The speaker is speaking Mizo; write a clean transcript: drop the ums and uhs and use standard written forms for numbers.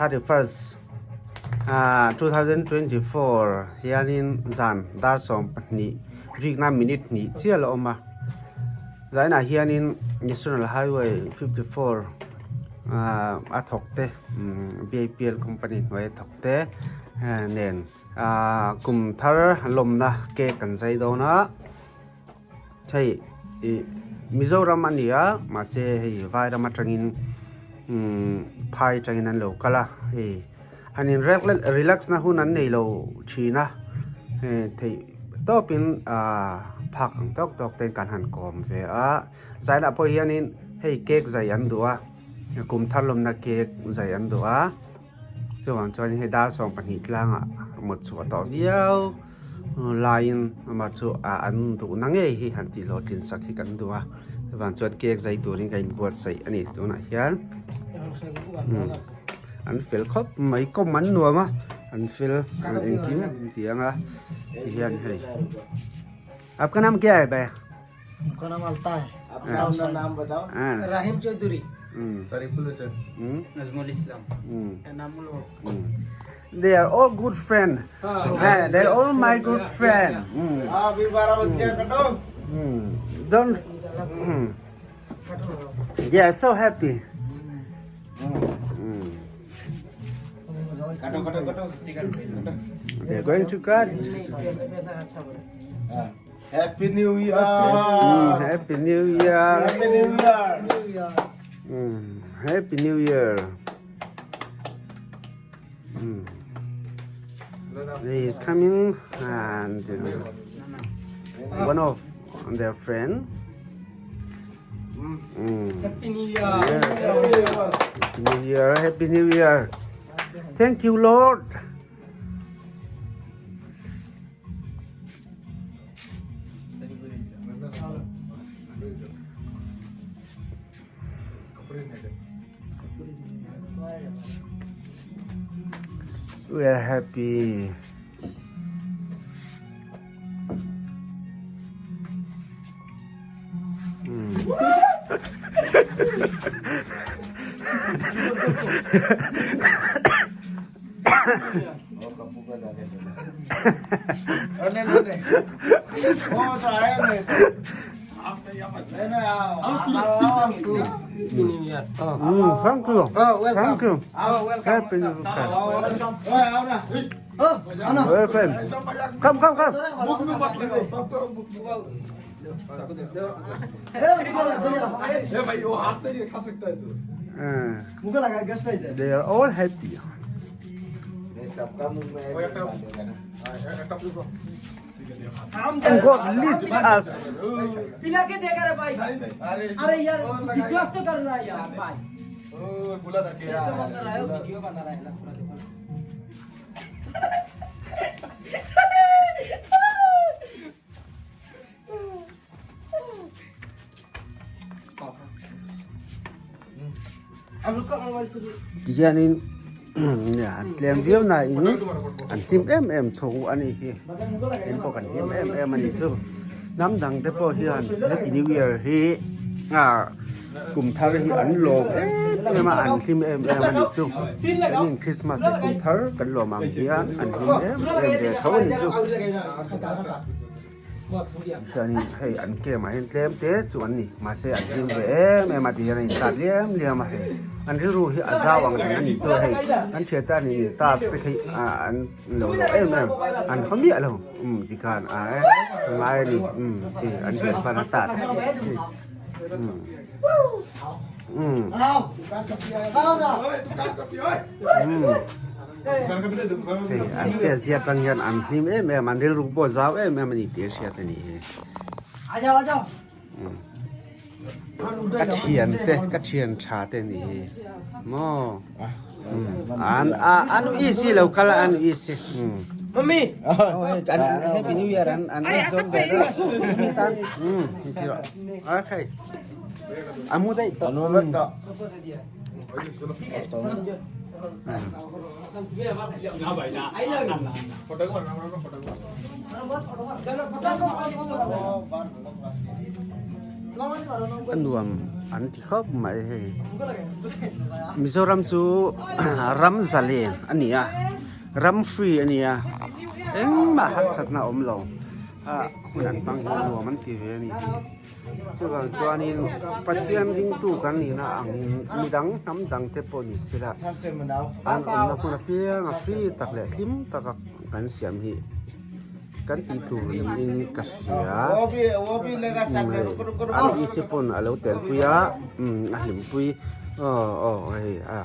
31st 2024 hianin zan dar 12 rikna minute hnih chiah a awm a zainah hianin national highway 54 a thawk te bipl company hnuai a thawk te nen kum thar lawmna cake an zai dawn a hei ih Mizoram a ni a mahse hei vairam atangin umm phai atangin an lo kal a hei han in relax na hun an nei lo thin a hei theih tawpin ahh phak ang tawk tawk te kan han kawm ve a zainah pawh hianin hei cake zai an duh a kum thar lawmna cake zai an duh a chuvang chuan hei dar 12 tlangah mut chhuah tawh viau. Laiin amah chu ah an duhna ngei hi han tih hlawhtlin sak hi kan duh a chuvang chuan cake zai turin ka inbuatsaih a ni tunah hian an fel khawp mai kawm an nuam a an fel an engkim an ti ang a tihian hei aapka naam kya hai bhaiya Umka naam Alta hai. Rahim Chaudhary Nazmul Islam Enamul Haque They are all good friend. Ah, they are all my good friend. Don't. Yeah, so happy. They are going to cut. Happy New Year! Happy New Year! Happy New Year! Happy New Year! He is coming and one of their friend. Happy New Year! Yeah. Happy New Year! Happy New Year! Thank you, Lord. We are happy. Thank you. Thank you. Happy New Year. Welcome. Come, come, come. They are all happy. And God leads us. पिला के देगा रे भाई अरे यार विश्वास तो कर रहा है यार भाई कैसे बना रहा है वीडियो बना रहा है ना पूरा देखो हम लोग का मोबाइल से Tihianin an tlem viau na in an hlim em em tho a ni hi in pawh kan hlim em em a ni chu hnam dang te pawh hian happy new year hi ah kum thar hi an lawm em em a an hlim em em a ni chu chuanin christmas leh kum thar kan lawm ang hian an hlim em em ve tho a ni chu. Chuanin hei an camp ah hian tlem te chu an ni mahse an hlim ve em em a ti hian a intat liam liam a hei an rilru hi a zau ang reng a ni chu hei an thian tan in intat te khi ah an lo lo em em an haw miah lo um tikhan a e ngai a ni um ti an thian pan a tat um um um. Hei an chet zia atang hian an hlim em em an rilru pawh zau em em a ni tih a hriat a ni hi. Ka thian te ka thian tha te a ni hi maw an a an ui si lo kal a an ui si. Mummy an happy new year an an zawm ve tan okay a mu daih tawh. A nuam. an ti khawp mai hei. Mizoram chu ram zalen a ni a, ram free a ni a, engmah harsatna a awm lo a hun an hmang hi nuam an ti ve a ni. Chuvang chuanin Pathian ringtu kan nihna angin midang hnam dang te pawh ni sela an awmna hmun apiang a free tak leh hlim taka kan siam hi kan tih tur niin ka hria. REC pawn a lo telpui a a hlimpui aw aw hei a.